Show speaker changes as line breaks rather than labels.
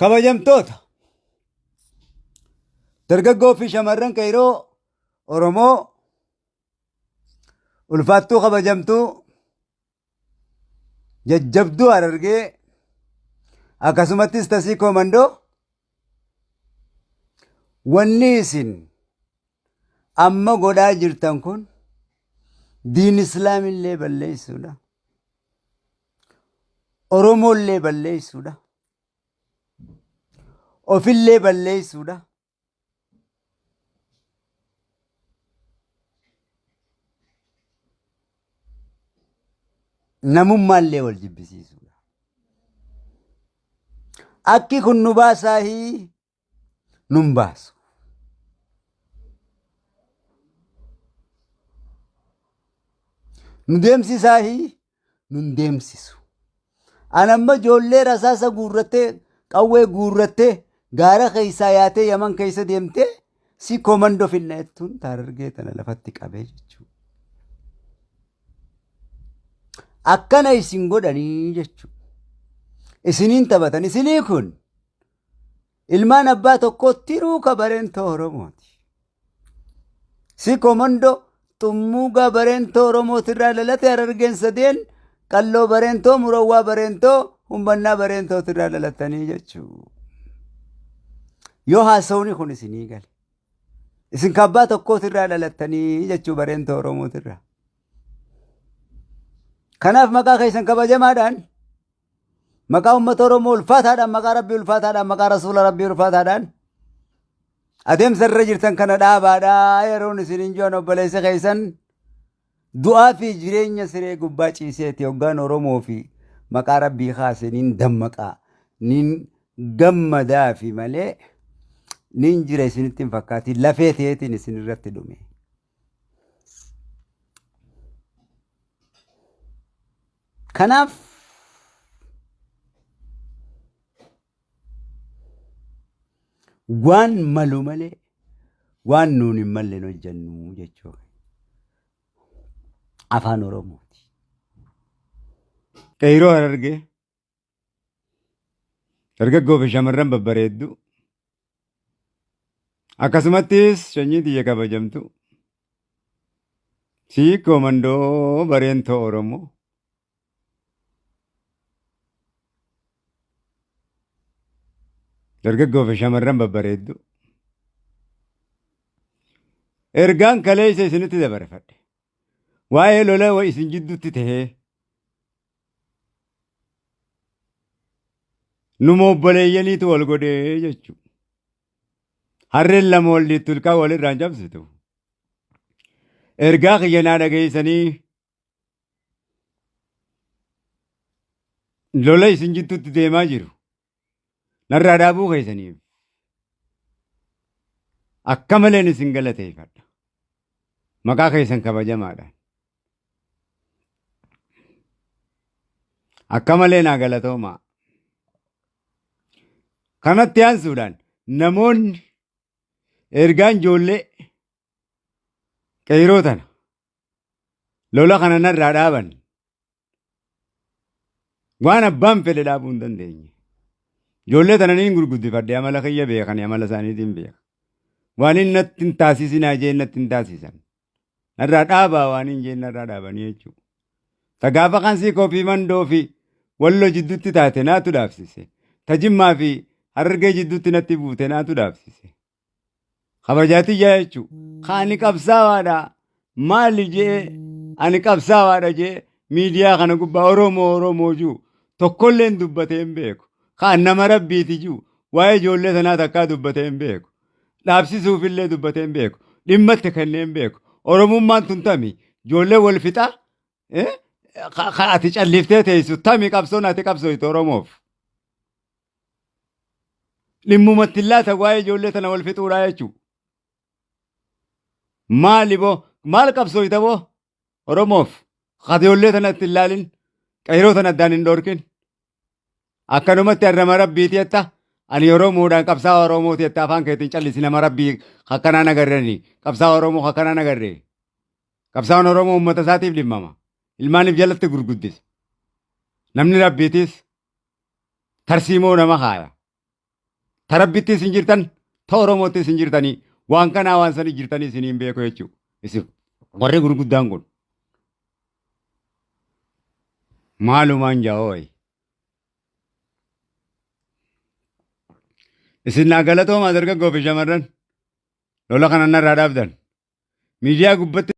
Kabajamtoota dargaggoo fi shamarran qeeroo Oromoo ulfaattuu kabajamtuu jajjabduu Harargee akkasumattis tasii koomandoo wanni isin amma godhaa jirtan kun diin islaamillee balleessuudha. Oromoollee balleessuudha. Ofillee balleessuudha. Namummaallee wal jibbisiisuudha. Akki kun nu baasaahii nun baasu. Nu deemsisaahii nun deemsisu. An amma ijoollee rasaasa guurrattee qawwee guurrattee gaara keessaa yaatee Yaman keessa deemtee si komandoo finna jettuun taarargee tana lafatti qabee jechuudha. Akkana isin godhanii jechuudha. Isiniin taphatan isinii kun Ilmaan abbaa tokkoo tiruu ka bareentoo Oromooti. Si komandoo xummuugaa bareentoo Oromootirraa dhalate Harargeen sadeen qalloo bareentoo murawwaa bareentoo humbannaa bareentootirraa dhalatanii jechuu. Yoo haasawni kun isinii gale. Isin ka abbaa tokkootirraa dhalattanii jechuu bareentoo Oromootirraa. Kanaaf maqaa keessan kabajamaadhaan Maqaa uummata Oromoo ulfaataadhaan, maqaa Rabbii ulfaataadhaan, maqaa Rasuula Rabbii ulfaataadhaan adeemsa irra jirtan kana dhaabaadhaa yeroon isin hin jiran obboleessa keessan du'aa fi jireenya siree gubbaa ciiseeti hoggaan Oromoo fi maqaa Rabbii kaase niin dammaqaa niin gammadaa fi malee niin jira isinitti hin fakkaatiin lafee ta'eetiin isin irratti dhume. Kanaaf waan malu malee waan nuun hin malle hin hojjennu jechuudha. Afaan Oromooti. Qeyroo Harargee dargaggoo fi shamarran babbareedduu akkasumattis sanyii tiyya kabajamtu Siikoo mandoo bareentoo Oromoo dargaggoo fi shamarran babbareedduu ergaan kaleessa isinitti dabarfadhe waa'ee lola isin jidduutti tahee numa obboleeyyaniitu wal godhee jechuudha. Harreen lama wal dhiittu ilkaan walirraan cabsitu. Ergaa kiyya naa dhageessanii lola isin jidduutti deemaa jiru. Narraa dhaabuu keessaniif akka maleen isin galateeffadha. Maqaa keessan kabajamaadhaan. Akka malee naa galatoomaa. Kanatti aansuudhaan namoonni ergaan ijoollee qeyroo tana lola kana narraa dhaaban waan abbaan fedhe dhaabuu hin dandeenye. Ijoollee tana niin gurguddifadhe amala kiyya beekani amala isaaniitiin beeka. Waan inni natti hin taasisinaa jeen natti hin taasisan. Narraa dhaabaa waan hin jeen narraa dhaabanii jechuudha. Ta gaafa kansii koofii mandoo fi walloo jidduutti taate naatu dhaabsise. Ta jimmaa fi harargee jidduutti natti buute naatu dhaabsise. Kabajaa tiyyaa jechuudha. Ka ani qabsaawaadha maali jee ani qabsaawaadha jee miidiyaa kana gubbaa Oromoo Oromoo jiru tokkolleen dubbatee hin beeku. Ka an nama rabbiiti jiru waa'ee ijoollee sanaa takkaa dubbatee hin beeku. Dhaabsisuufillee dubbatee hin beeku. Dhimma itti kennee hin beeku. Oromummaan tun tami ijoollee wal fixaa ka ati calliftee teessu tami qabsoon ati qabsooytu Oromoof. Dhimmumatti hin laata waa'ee ijoollee tana wal fixuudhaa jechuudha. Maali boo maal qabsooyta boo Oromoof ka ijoollee tana itti hin laalin qeyroo tana addaan hin dhorkin. Akkanumatti ani nama rabbiiti jetta ani Oromoodhaan qabsaa'aa Oromooti jetta afaan keetiin callisi nama rabbii akkanaan agarrani qabsaa'aa Oromoo akkanaan agarre. Qabsaa'aan Oromoo uummata isaatiif dhimmama. Ilmaaniif jalatti gurguddisa. Namni rabbiitis tarsiimoo nama haaya. Ta Rabbitti isin jirtan, ta Oromootti isin jirtanii, waan kanaa waan sanii jirtanii isin hin beeku jechuudha. Isin warri gurguddaan kun. Maalumaan jaa'oo. Isin naa galatoomaa, dargaggoo fi shamarran. Lola kana narraa dhaabdan. Miidiyaa gubbatti.